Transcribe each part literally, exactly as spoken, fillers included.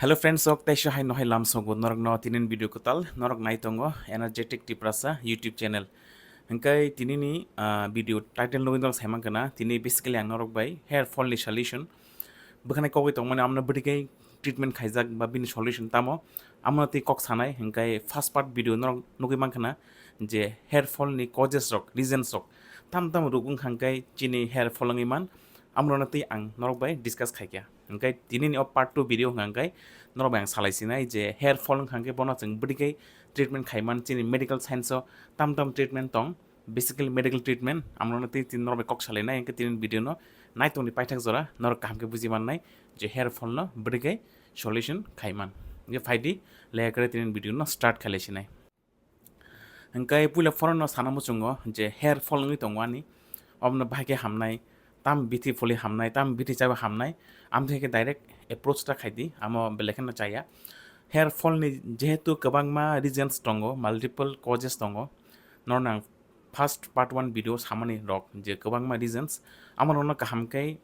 Hello friends, sok teisa hai nohai lamsogo norokno tinin video kwtal norok nai tongo Energetic Tiprasa YouTube channel. Hingkai tinini, ah, video title nugwi norok saiman kana, tini basically ang norok bai hair fall ni solution, bwkhani kogwi tongmani amno bwdikhe treatment khaijak ba bini solution tamo, amno tei kok sanai. Hingkai first part video norok nugwi mankha na je hair fall ni causes rok, reasons rok, tam tam rok wngkha hingkai chini hair fall wngwi man, amrokno tei ang norok bai discuss khaikha. Hingkai tinini o part two video hwnka hingkai norok bai ang salai sinai je hair fall wngkha hingkai bono chwng bwdikhe treatment khaiman, chini medical science o tam tam treatment tong, basically medical treatment, amrokno tei tini norok bai kok salainai, hingke tini video no nai tongni paithak jora norok kaham khe buji mannai je hair fall no bwdikhe solution khaiman. Hingke phaidi leya kare tini video no start khailai sinai. Hingke puila phoro no sana muchungo je hair fall wngwi tongo ani, obono bahai khe hamnai, tam bithi pholi hamnai, tam bithi chawi hamnai, amtwi khe direct approach ta khaidi, amo belai kheno chaya. Hair fall ni jehetu kwbangma reasons tongo, multiple causes tongo, norno ang first part one video samani rok je kwbangma reasons, amo rokno kaham khe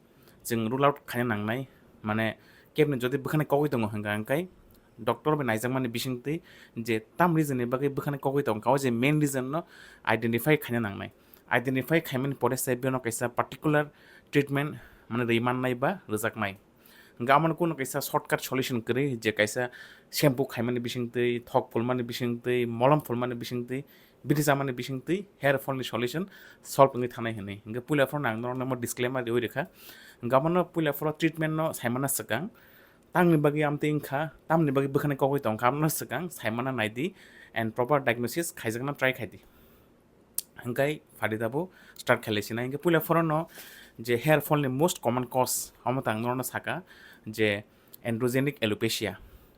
chwng rule out khaina nangnai. Mane kebni jodi bwkhani kogwi tongo hwnka hwnkhe doctor bai naijakmani bisingtwi je tam reason ni bagwi bwkhani kogwi tongkha, o je main reason no identify khaina nangnai. Identify khaimani pore se beno kaisa particular treatment mane rwi mannai ba rwjaknai. Hingke amo no kuno kaisa shortcut solution kwrwi, je kaisa shampoo khaimani bisingtwi, thok phulmani bisingtwi, molom phulmani bisingtwi, bithi chamani bisingtwi hair fall ni solution solve wngwi thanai hwnwi. Hingke puila phano ang norokno mo disclaimer riwi rwkha. Hingke amo no puila phano treatment no saimana swkang, tamni bagwi amtwi wngkha, tamni bagwi bwkhani kogwi tongkha, amo no swkang saimana naidi and proper diagnosis khaijakna try khaidi. Hingkai phaidi dabo start khailai sinai. Hingke puila phoro no je hair fall ni most common cause, omo tang norokno saka je androgenic alopecia.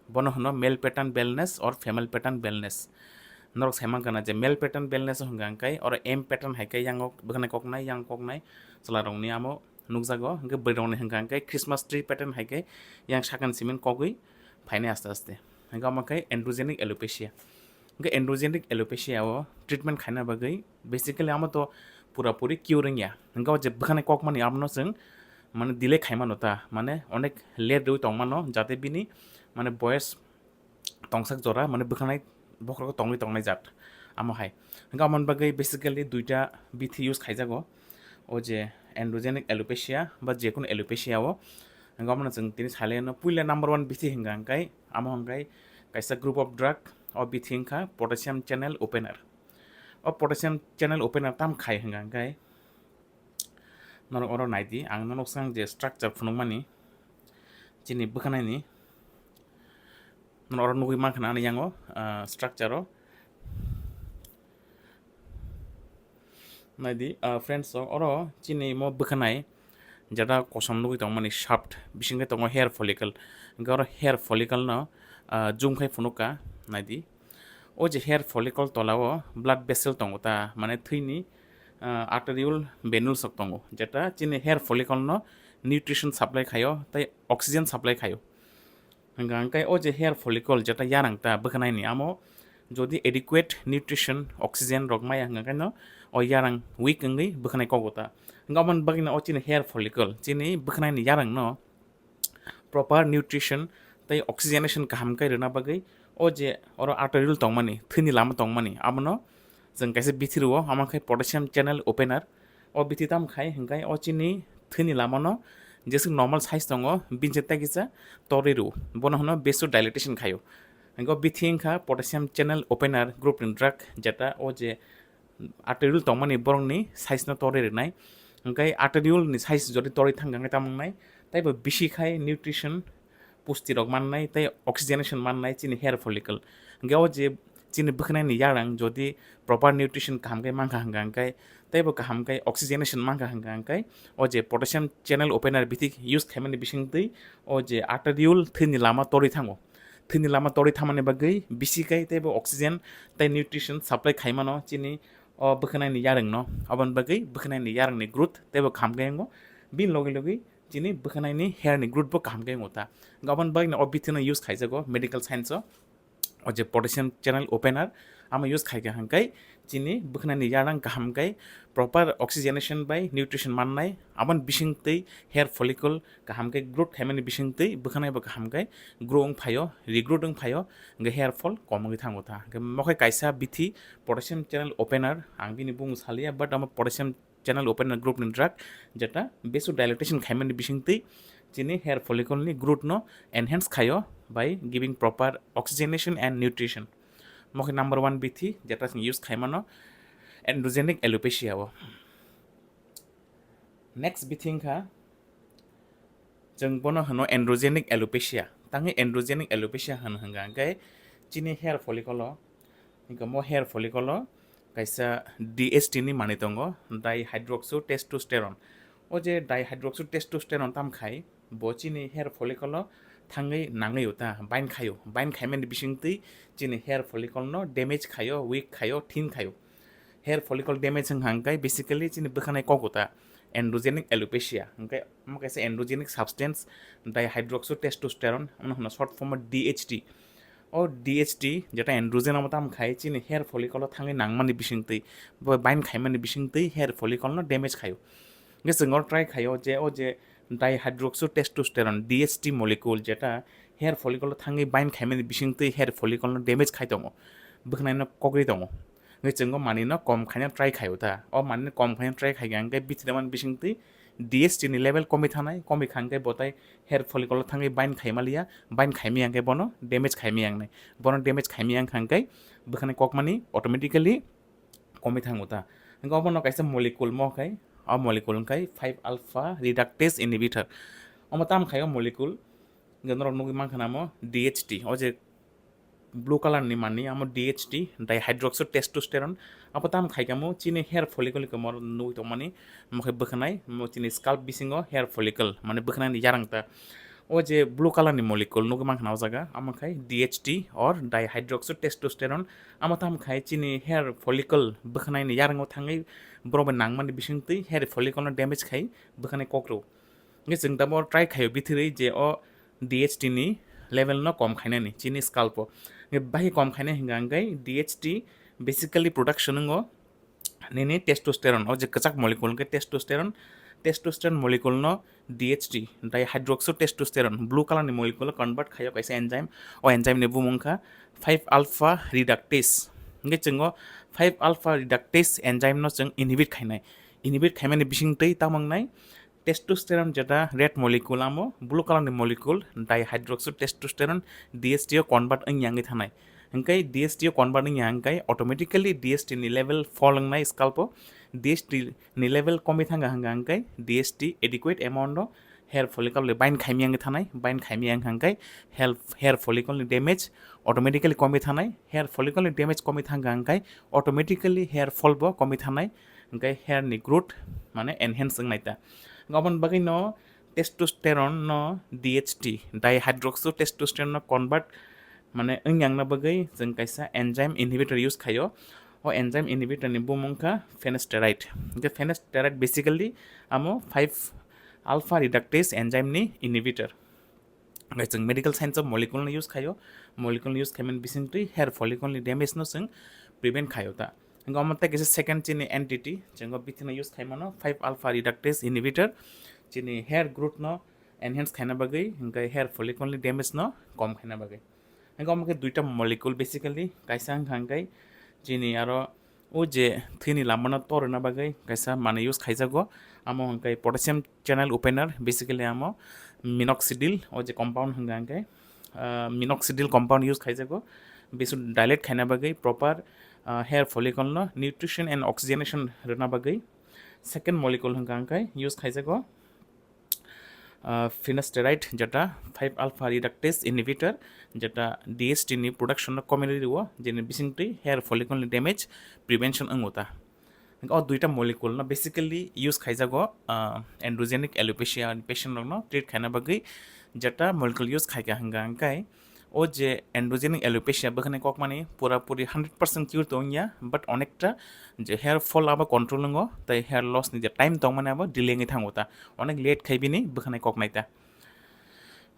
Bono hwno male pattern baldness or female pattern baldness. Norok saiman kana je male pattern baldness hwnka hingkai oro M pattern hai khe yango bwkhani koknai, yang koknai, chwla rokni amo nukjago. Hingke bwrwi rokni hwnka hingkai Christmas tree pattern hai khe yang sakani simin kogwi phainai aste aste. Hingke omo khe androgenic alopecia. Hingke androgenic alopecia o treatment khaina bagwi basically amo to pura puri cure wngya. Hingke o je bwkhani kokmani abono chwng mane delay khaimano ta, mane onek late rwi tongmano, jate bini mane boyes tongsak jora mane bwkhanai bokhorogo tongwi tongnai jat amo hai. Hingke amoni bagwi basically duita bithi use khaijago, o je androgenic alopecia ba jekunu alopecia o. Hingke omono chwng tini saleno puila number one bithi hingka hingkai amo hingkai kaisa group of drug, o bithi wngkha potassium channel opener. O potassium channel opener tam khai hingka hingkai norok oro naidi, ang norok sang je structure phunukmani chini bwkhanaini, norok oro nugwi mankha na ani yango, ah, structure o. Naidi, ah, friends, o oro chini mo bwkhanai jeta kosom nugwi tongmani shaft, bisingkhe tongo hair follicle. Hingke oro hair follicle no, ah, zoom khai phunukha, naidi. O je hair follicle tola o blood vessel tongo ta, mane thwini, ah, arterial venules rok tongo, jeta chini hair follicle no nutrition supply khaio tei oxygen supply khaio. Hingka hingke o je hair follicle jeta yarang ta bwkhanaini amo jodi adequate nutrition, oxygen rok maya hingka hingke no o yarang weak wngwi bwkhanai kogo ta. Hingke aboni bagwino o chini hair follicle, chini bwkhanaini yarang no proper nutrition tei oxygenation kaham khe rwna bagwi o je oro arterial tongmani, thwini lama tongmani, abono chwng kaisa bithi rwo, amo khe potassium channel opener. O bithi tamo khai hingkai o chini thwini lamano jeswk normal size tongo, bini se tei kisa torwi rwo, bono hwno vasodilation khaio. Hingke o bithi wngkha potassium channel opener group ni drug, jeta o je arterial tongmani borokni size no torwi rwnai. Hingke arterial ni size jodi torwi thangkha hingke tamo wngnai, teibo bisi khai nutrition, pusti rok mannai tei oxygenation mannai chini hair follicle. Hingke o je chini bwkhanaini yarang jodi proper nutrition kaham khe mankha hingka hingke, teibo kaham khe oxygenation mankha hingka hingke, o je potassium channel opener bithi use khaimani bisingtwi o je arterial thwini lama torwi thango. Thwini lama torwi thangmani bagwi bisi khai teibo oxygen tei nutrition supply khaimano chini o bwkhanaini yarwngno. Aboni bagwi bwkhanaini yarwngni growth teibo kaham khe wngo. Bini logi logi chini bwkhanaini hairni growth bo kaham khe wngo ta. Aboni bagwino o bithino use khaijago medical science o. O je potassium channel opener, amo use khaikha hwnkhe chini bwkhanani yarang kaham khe proper oxygenation bai nutrition mannai, aboni bisingtwi hair follicle kaham khe growth khaimani bisingtwi bwkhanai bo kaham khe grow wng phaio, regrowth wng phaio, hwnkhe hair fall kom wngwi thango ta. Hwnkhe mokhe kaisa bithi potassium channel opener, ang bini bumung saliya, but amo potassium channel opener group ni drug, jeta vasodilatation khaimani bisingtwi chini hair follicle ni growth no enhance khaio by giving proper oxygenation and nutrition. Mokhe number one bithi jeta chwng use khaimano androgenic alopecia o. Next bithi wngkha chwng bono hwno androgenic alopecia. Tangwi androgenic alopecia hwn hwnga hwnkhe chini hair follicle o, hwnkhe mo hair follicle o kaisa D H T ni manwi tongo, dihydroxytestosterone. O je dihydroxytestosterone tam khai bo chini hair follicle o thangwi nangwi o ta, bind khaio. Bind khaimani bisingtwi chini hair follicle no damage khaio, weak khaio, thin khaio. Hair follicle damage wngkha hwnkhe basically chini bwkhanai kok o ta androgenic alopecia. Hwnkhe omo kaisa androgenic substance, dihydroxytestosterone, omono hwno short form o D H T. O D H T jeta androgen omo tam khai chini hair follicle o thangwi nangmani bisingtwi, bo bind khaimani bisingtwi hair follicle no damage khaio. Hwnkhe chwng oro try khaio je o je dihydroxytestosterone, D H T molecule, jeta hair follicle o thangwi bind khaimani bisingtwi hair follicle no damage khai tongo, bwkhanai no kokri tongo. Hwnkhe chwng o manwi no kom khaina try khaio ta. O manwi no kom khaina try khaikha hwnkhe bithi damani bisingtwi D H T ni level komwi thanai, komwi kha hwnkhe bo tai hair follicle o thangwi bind khaima liya, bind khaimaya hwnkhe bono damage khaimaya wngnai. Bono damage khaimaya wngkha hwnkhe bwkhanai kokmani automatically komwi thango ta. Hwnkhe obono kaisa molecule mo khai, o molecule wngkhai five alpha reductase inhibitor. Omo tam khai o molecule, hwnkhe norok nugwi mankha namo D H T, o je blue color ni manwi amo D H T, dihydroxytestosterone. Abo tam khai kamo chini hair follicle khe mo nugwi tongmani, mo khe bwkhanai, mo chini scalp bisingo hair follicle, mane bwkhanai ni yarang ta. O je blue color ni molecule nugwi mankha na o jaga, amo khai D H T or dihydroxytestosterone. Amo tam khai chini hair follicle bwkhanai ni yarango thangwi borok bai nangmani bisingtwi hair follicle no damage khai bwkhanai kokro. Hwnkhe chwng tamo try khaio bithirwi je o D H T ni level no kom khainani chini scalp o. Hwnkhe bahai kom khainai hwnkha hwnkhe D H T basically production wngo nini testosterone, o je kwchak molecule hwnkhe testosterone, testosterone molecule no D H T, dihydroxytestosterone, blue color ni molecule o convert khaio kaisa enzyme, o enzyme ni bumung wngkha five alpha reductase. Hwnkhe chwng o five alpha reductase enzyme no chwng inhibit khainai. Inhibit khaimani bisingtwi tamo wngnai testosterone jeta red molecule amo blue color ni molecule dihydroxytestosterone D H T o convert wngya wngwi thanai. Hwnkhe D H T o convert wngya hwnkhe automatically D H T ni level fall wngnai scalp o. D H T ni level komwi thangkha hwnkha hwnkhe D H T adequate amount o hair follicle le bind khaimya wngwi thanai, bind khaimya wngkha hwnkhe hair, hair follicle ni damage automatically komwi thanai, hair follicle ni damage komwi thangkha hwnkhe automatically hair fall bo komwi thanai, hwnkhe hair ni growth mane enhance wngnai ta. Hwnkhe oboni bagwi no testosterone no D H T, dihydroxytestosterone no convert mane wngya wngna bagwi chwng kaisa enzyme inhibitor use khaio. O enzyme inhibitor ni bumung wngkha finasteride. Hwnkhe finasteride basically amo five alpha reductase enzyme ni inhibitor. Hwnkhe chwng medical science o molecule no use khaio, molecule no use khaimani bisingtwi hair follicle ni damage no chwng prevent khaio ta. Hwnkhe omo tei kisa second chini entity, chwng o bithi no use khaimano five alpha reductase inhibitor, chini hair growth no enhance khaina bagwi, hwnkhe hair follicle ni damage no kom khaina bagwi. Hwnkhe omo khe duita molecule basically, kaisa wngkha hwnkhe chini aro o je thwini lamano torna bagwi kaisa manwi use khaijago, amo hwnkhe potassium channel opener, basically amo minoxidil, o je compound hwnkha hwnkhe, ah, minoxidil compound use khaijago, vasodilate khaina bagwi, proper, ah, hair follicle no nutrition and oxygenation rwna bagwi. Second molecule hwnkha hwnkhe use khaijago, ah, finasteride, jeta five alpha reductase inhibitor, jeta D H T ni production no komwi rwo, jeni bisingtwi hair follicle ni damage prevention wngo ta. O duita molecule no basically use khaijago, ah, androgenic alopecia patient rok no treat khaina bagwi, jeta molecule use khaikha hwnkha hwnkhe o je androgenic alopecia bwkhani kokmani pura puri hundred percent cure tongya, but onekta je hair fall abo control wngo, tei hair loss ni je time tongmani abo delay wngwi thango ta, onek late khai bini bwkhani koknai ta.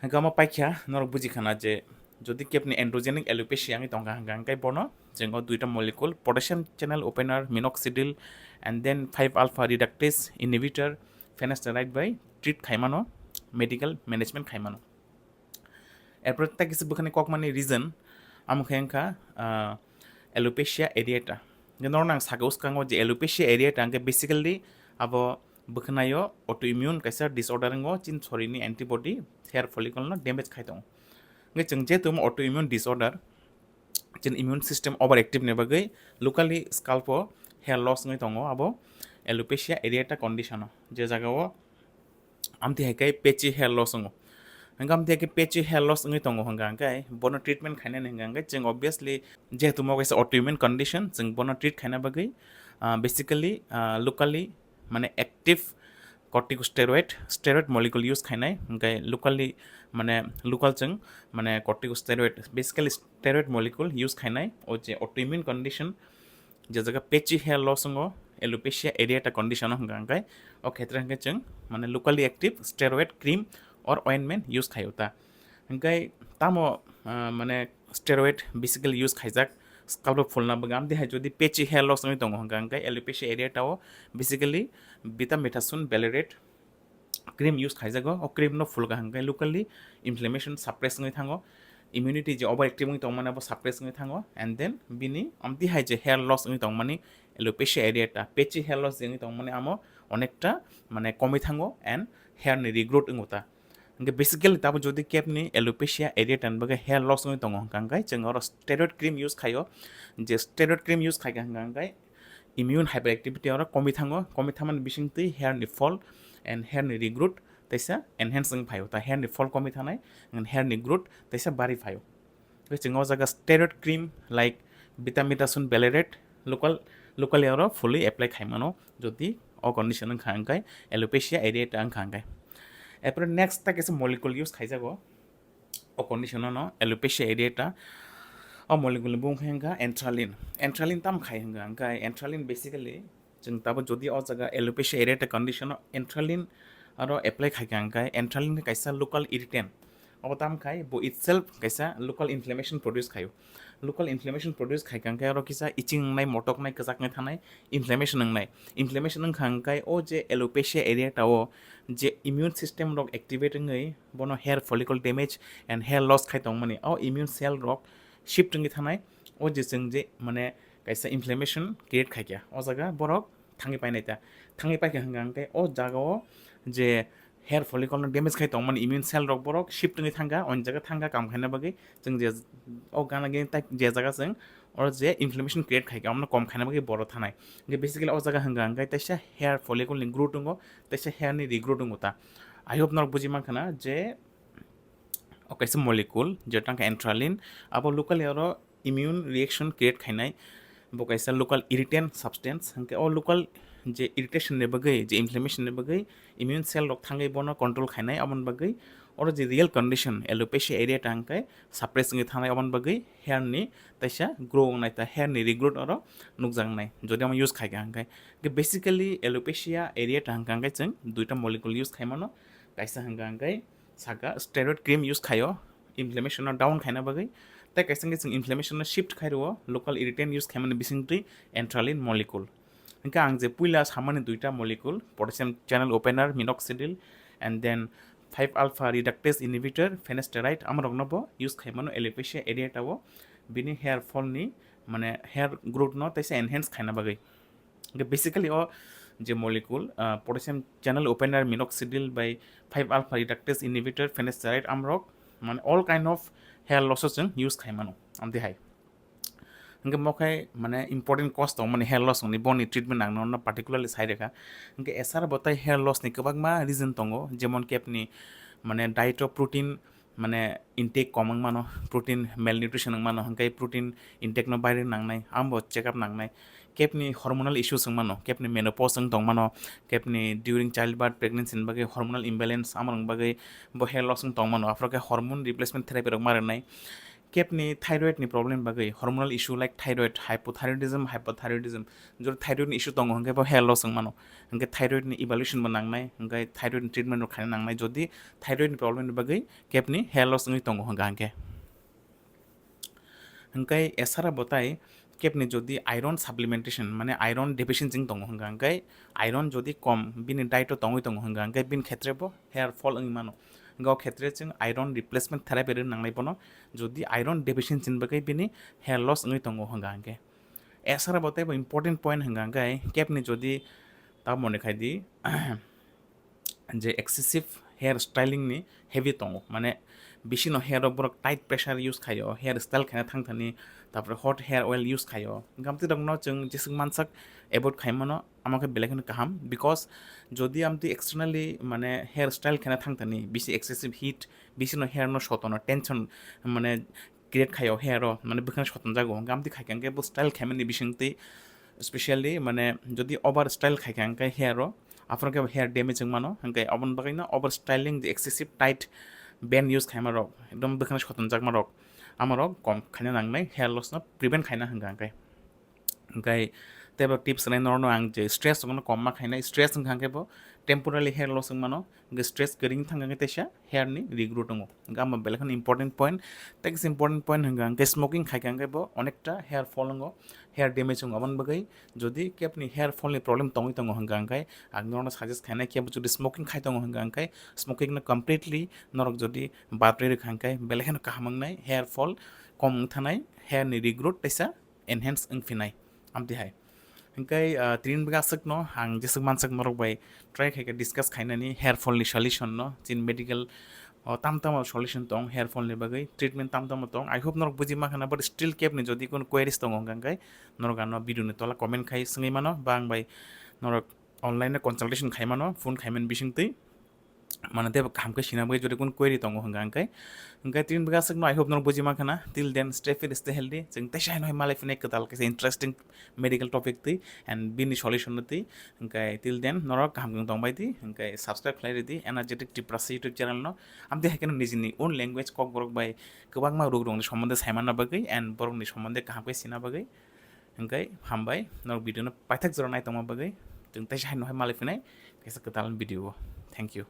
Hwnkhe omo paikha norok bujikhana je Jodi kepni androgenic alopecia wngwi tongkha hwnka hwnkhe bono jwngo duita molecule, potassium channel opener minoxidil and then five alpha reductase inhibitor finasteride bai treat khaimano, medical management khaimano. Erpore tei kisa bwkhani kokmani reason amo khe wngkha, ah, alopecia areata. Norok nang saka uskango je alopecia areata hwnkhe basically abo bwkhwnaio autoimmune kaisa disorder wngo, chini sorini antibody hair follicle no damage khai tongo. Hwnkhe chwng jehetu autoimmune disorder, chini immune system overactive ni bagwi locally scalp o hair loss wngwi tongo abo alopecia areata condition o, je jaga o amtwi hai khe patchy hair loss wngo. Hwnkhe amtwi hai khe patchy hair loss wngwi tongo hwnkha hwnkhe bono treatment khainani hwnkha hwnkhe chwng obviously jehetu mo kaisa autoimmune condition, chwng bono treat khaina bagwi, ah, basically, ah, locally mane active corticosteroid, steroid molecule use khainai, hwnkhe locally mane local chwng mane corticosteroid, basically steroid molecule use khainai o je autoimmune condition, je jaga patchy hair loss wngo, alopecia areata condition o hwnkha hwnkhe o khetre hwnkhe chwng mane locally active steroid cream or ointment use khaio ta. Hwnkhe tamo, ah, mane steroid basically use khaijak scalp o fulna bagwi, amtwi hai jodi patchy hair loss wngwi tongo hwnkha hwnkhe alopecia areata o basically betamethasone valerate cream use khaijago. O cream no fulkha hwnkhe locally inflammation suppress wngwi thango, immunity je overactive wngwi tongmani abo suppress wngwi thango, and then bini amtwi hai je hair loss wngwi tongmani alopecia areata, patchy hair loss je wngwi tongmani amo onekta mane komwi thango and hair ni regrowth wngo ta. Hwnkhe basically tabo jodi kepni alopecia areata ni bagwi hair loss wngwi tongo hwnkha hwnkhe chwng oro steroid cream use khaio, je steroid cream use khaikha hwnkha hwnkhe immune hyperactivity oro komwi thango, komwi thangmani bisingtwi hair ni fall and hair ni regrowth teisa enhance wng phaio, ta hair ni fall komwi thanai and hair ni growth teisa bari phaio. Tei chwng o jaga steroid cream like betamethasone valerate local, locally oro fully apply khaimano jodi o condition wngkha hwnkhe, alopecia areata wngkha hwnkhe. Erpore next ta kaisa molecule use khaijago o condition no, alopecia areata. O molecule ni bung khe wngkha entraline. Entraline tam khai hwnkha hwnkhe entraline basically chwng tabo jodi o jaga alopecia areata condition o entraline aro apply khaikha hwnkhe entraline khe kaisa local irritant. Abo tam khai bo itself kaisa local inflammation produce khaio. Local inflammation produce khaikha hwnkhe aro kisa itching wngnai, motoknai, kwchaknai thanai, inflammation wngnai. Inflammation wngkha hwnkhe o je alopecia areata o je immune system rok activate wngwi bono hair follicle damage and hair loss khai tongmani, o immune cell rok shift wngwi thanai, o je chwng je mane kaisa inflammation create khaikha, o jaga borok thangwi painai ta. Thangwi paikha hwnkha hwnkhe o jaga o je hair follicle no damage khai tongmani immune cell rok borok shift wngwi thangkha, o jaga thangkha kam khaina bagwi. Chwng je o gana gini tai je jaga chwng oro je inflammation create khaikha, omono kom khaina bagwi borok thanai. Hwnkhe basically o jaga hwnkha hwnkhe teisa hair follicle ni growth wngo, teisa hair ni regrowth wngo ta. I hope norok buji mankha na je o kaisa molecule je tangkha entraline, abo locally oro immune reaction create khainai, bo kaisa local irritant substance. Hwnkhe o local je irritation ni bagwi, je inflammation ni bagwi immune cell rok thangwi bono control khainai, aboni bagwi oro je real condition alopecia areata hwnkhe suppress wngwi thangnai, aboni bagwi hair ni teisa grow wngnai ta, hair ni regrowth oro nukjaknai jodi omo use khaikha hwnkhe. Hwnkhe basically alopecia areata hwnkha hwnkhe chwng duita molecule use khaimano, kaisa hwnkha hwnkhe saka steroid cream use khaio inflammation no down khaina bagwi, tei kaisa hwnkhe chwng inflammation no shift khai rwo local irritant use khaimani bisingtwi entraline molecule. Hwnkhe ang je puila samani duita molecule, potassium channel opener minoxidil and then five alpha reductase inhibitor finasteride, amorokno bo use khaimano alopecia areata o bini hair fall ni mane hair growth no teisa enhance khaina bagwi. Hwnkhe basically o je molecule, ah, potassium channel opener minoxidil bai five alpha reductase inhibitor finasteride amrok mane all kind of hair loss o chwng use khaimano amtwi hai. Hwnkhe mo khai mane important cause tong mani hair loss ni, boni treatment ang nono particularly sai rwkha. Hwnkhe esar bo tai hair loss ni kwbangma reason tongo, jemon kepni mane diet o protein mane intake kom wng mano, protein malnutrition wng mano, hwnkhe protein intake no bairwi nangnai, abo check up nangnai. Kepni hormonal issues wng mano, kepni menopause wng tong mano, kepni during childbirth pregnancy ni bagwi hormonal imbalance, amo wng bagwi bo hair loss wng tong mano, aphuru khe hormone replacement therapy rok ma rwnai. Kepni thyroid ni problem bagwi hormonal issue like thyroid, hypothyroidism, hypothyroidism, jodi thyroid ni issue tongo hwnkhe bo hair loss wng mano. Hwnkhe thyroid ni evaluation bo nangnai, hwnkhe thyroid ni treatment rok khaina nangnai jodi thyroid ni problem ni bagwi kepni hair loss wngwi tongo hwnkha hwnkhe. Hwnkhe esara bo tai kepni jodi iron supplementation, mane iron deficiency wng tongo hwnka hwnkhe, iron jodi kom bini diet o tongwi tongo hwnka hwnkhe bini khetre bo hair fall wngwi mano. Hwnkhe o khetre chwng iron replacement therapy rwna nangnai bono, jodi iron deficiency ni bagwi bini hair loss wngwi tongo hwnka hwnkhe. Esara bo teibo important point hwnka hwnkhe kepni jodi tamo ni khai di, je excessive hair styling ni habit tongo, mane bisino hair rok borok tight pressure use khaio, hair style khaina thang thani, tapore hot hair oil use khaio, hwnkhe amtwi rokno chwng jeswk mansak avoid khai mano, amo khe belai kheno kaham, because jodi amtwi externally mane hair style khaina thang thani, bisi excessive heat, bisino hair no sotono tension mane create khaio hair o, mane bwkhano sotonjago, hwnkhe amtwi khaikha hwnkhe bo style khaimani bisingtwi, specially mane jodi over style khaikha hwnkhe hair o, aphuru khe hair damage wng mano, hwnkhe aboni bagwino over styling, the excessive tight band use khaima rok, ekdom bwkhano sotonjakma rok, ama rok kom khaina nangnai, hair loss no prevent khaina hwnka hwnkhe. Hwnkhe teibo tips rwnai norokno ang je stress rokno kom ma khainai, stress wngkha hwnkhe bo temporarily hair loss wng mano, hwnkhe stress kwrwini thangkha hwnkhe teisa hair ni regrowth wngo. Hwnkhe amo belai kheno important point. Tei kisa important point hwnkha hwnkhe smoking khaikha hwnkhe bo onekta hair fall wngo, hair damage wngo. Aboni bagwi jodi kepni hair fall ni problem tongwi tongo hwnkha hwnkhe ang norokno suggest khainai, kebo jodi smoking khai tongo hwnkha hwnkhe smoking no completely norok jodi bad rwi rwkha hwnkhe belai kheno kaham wngnai, hair fall kom wng thanai, hair ni regrowth teisa enhance wng phinai, amtwi hai. Hwnkhe, ah, tini bagwi aswkno ang jeswk manswk norok bai try khaikha discuss khainani hair fall ni solution no, chini medical o tam tamo solution tong hair fall ni bagwi, treatment tam tamo tong. I hope norok buji mankha na, but still kepni jodi kono queries tongo hwnkha hwnkhe norok ano video ni tola comment khai swngwi mano, ba ang bai norok online o consultation khai mano, phone khaimani bisingtwi. Mane teibo kaham khe sina bagwi jodi kun query tongo hwnka hwnkhe, hwnkhe tini bagwi aswkno I hope norok buji mankha na. Till then, stay fit, stay healthy. Chwng teisa hai malai phinai kwtal kaisa interesting medical topic twi and bini solution no twi. Hwnkhe till then norok kaham khe tongbai di, hwnkhe subscribe khlai ridi Energetic Tiprasa YouTube channel no. Amtwi hai kheno nijini own language Kokborok bai kwbangma ruk rokni somonde saimanna bagwi and borokni somonde kaham khe sina bagwi. Hwnkhe hambai norok video no paithak jora naitongma bagwi. Chwng teisa hai malai phinai kaisa kwtal video o. Thank you.